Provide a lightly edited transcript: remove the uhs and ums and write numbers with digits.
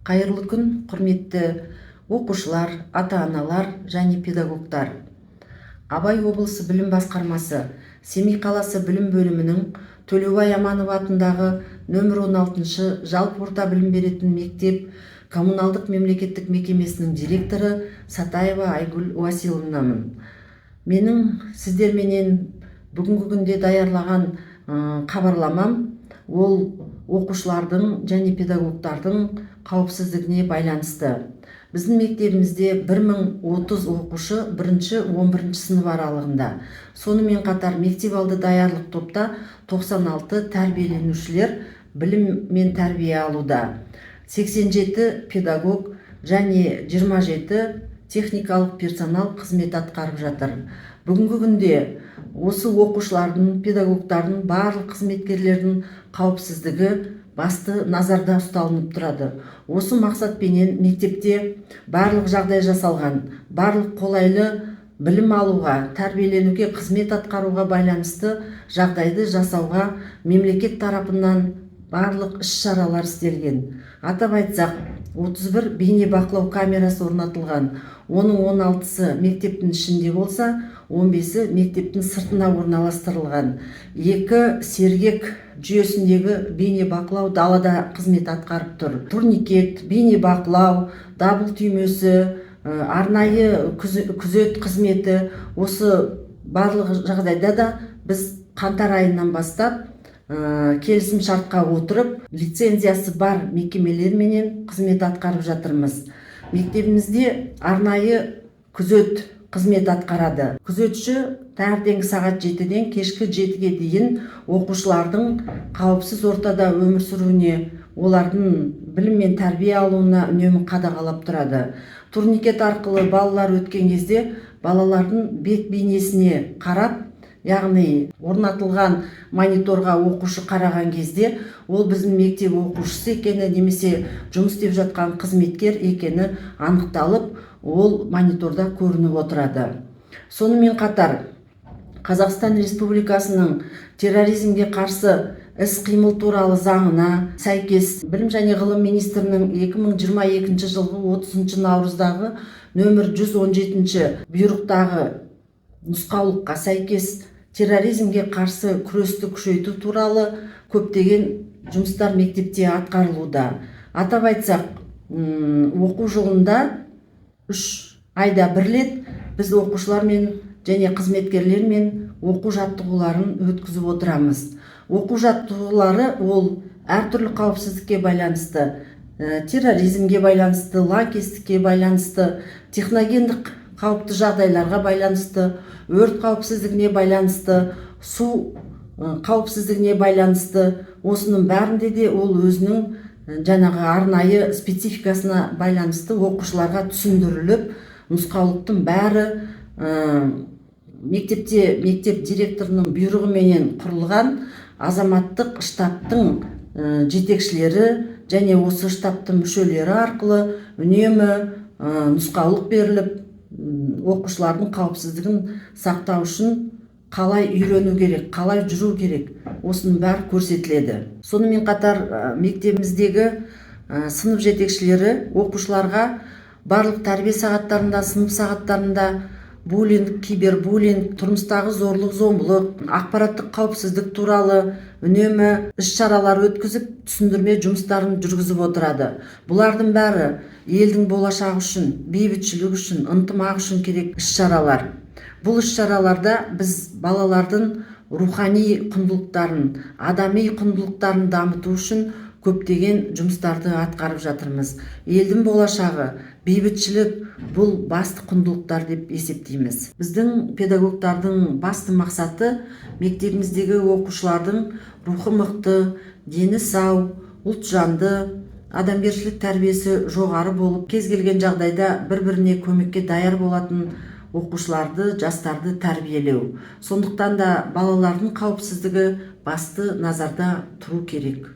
Қайырлы күн, құрметті оқушылар, ата-аналар және педагогтар! Абай облысы білім басқармасы, Семей қаласы білім бөлімінің Төлеубай Аманов атындағы нөмір 16 жалпы орта білім беретін мектеп коммуналдық мемлекеттік мекемесінің директоры Сатаева Айгүл Уасиловнамын. Менің сіздерменен бүгінгі күнде даярлаған хабарламам ол оқушылардың және педагогтардың қауіпсіздігіне байланысты. Біздің мектебімізде 1030 оқушы бірінші 11 сынып аралығында, сонымен қатар мектеп алды даярлық топта 96 тәрбиеленушілер білім мен тәрбие алуда. 87 педагог және 27 техникалық персонал қызмет атқарып жатыр. Бүгінгі күнде осы оқушылардың, педагогтардың, барлық қызметкерлердің қауіпсіздігі басты назарда ұсталынып тұрады. Осы мақсатпенен мектепте барлық жағдай жасалған, барлық қолайлы білім алуға, тәрбиеленуге, қызмет атқаруға байланысты жағдайды жасауға мемлекет тарапынан барлық іс-шаралар істелген. Атап айтсақ, 31 бейнебақылау камерасы орнатылған. Оның 16-сы мектептің ішінде болса, 15-і мектептің сыртына орналастырылған. Екі Сергек жүйесіндегі бейнебақылау далада қызмет атқарып тұр. Турникет, бейнебақылау, дабыл түймесі, арнайы күзет қызметі, осы барлық жағдайда да біз қаңтар айынан бастап келісім шартқа отырып, лицензиясы бар мекемелерменен қызмет атқарып жатырмыз. Мектебімізде арнайы күзет қызмет атқарады. Күзетші таңертеңгі сағат 7-ден кешкі 7-ге дейін оқушылардың қауіпсіз ортада өмір сүруіне, олардың білім мен тәрбие алуына үнемі қадағалап тұрады. Турникет арқылы балалар өткен кезде балалардың бет бейнесіне қарап, яғни орнатылған мониторға оқушы қараған кезде ол біздің мектеп оқушысы екені немесе жұмыс істеп жатқан қызметкер екені анықталып, ол мониторда көрініп отырады. Сонымен қатар Қазақстан Республикасының терроризмге қарсы іс-қимыл туралы заңына сәйкес, Білім және ғылым министрінің 2022 жылғы 30 наурыздағы нөмір 117 бұйрықтағы нұсқаулыққа сәйкес терроризмге қарсы күресті күшейту туралы көптеген жұмыстар мектепте атқарылуда. Атап айтсақ, оқу жылында 3 айда бір рет біз оқушылармен және қызметкерлермен оқу жаттығуларын өткізіп отырамыз. Оқу жаттығулары ол әртүрлі қауіпсіздікке байланысты, терроризмге байланысты, лаңкестікке байланысты, техногендік қауіпті жағдайларға байланысты, өрт қауіпсіздігіне байланысты, су қауіпсіздігіне байланысты. Осының бәрінде де ол өзінің жаңағы арнайы спецификасына байланысты оқушыларға түсіндіріліп, нұсқаулықтың бәрі мектепте мектеп директорының бұйрығыменен құрылған азаматтық штабтың жетекшілері және осы штабтың мүшелері арқылы үнемі нұсқаулық беріліп, оқушылардың қауіпсіздігін сақтау үшін қалай үйрену керек, қалай жүру керек, осының бәрі көрсетіледі. Сонымен қатар мектебіміздегі сынып жетекшілері оқушыларға барлық тәрбие сағаттарында, сынып сағаттарында буллинг, кибербуллинг, тұрмыстағы зорлық зомбылық, ақпараттық қауіпсіздік туралы үнемі іс шаралар өткізіп, түсіндірме жұмыстарын жүргізіп отырады. Бұлардың бәрі елдің болашағы үшін, бейбітшілік үшін, ынтымақ үшін керек іс шаралар. Бұл іс шараларда біз балалардың рухани құндылықтарын, адами құндылықтарын дамыту үшін көптеген жұмыстарды атқарып жатырмыз. Елдің болашағы, бейбітшілік — бұл басты құндылықтар деп есептейміз. Біздің педагогтардың басты мақсаты — мектебіміздегі оқушылардың рухы мықты, дені сау, ұлтжанды, адамгершілік тәрбиесі жоғары болып, кез келген жағдайда бір біріне көмекке даяр болатын оқушыларды, жастарды тәрбиелеу. Сондықтан да балалардың қауіпсіздігі басты назарда тұру керек.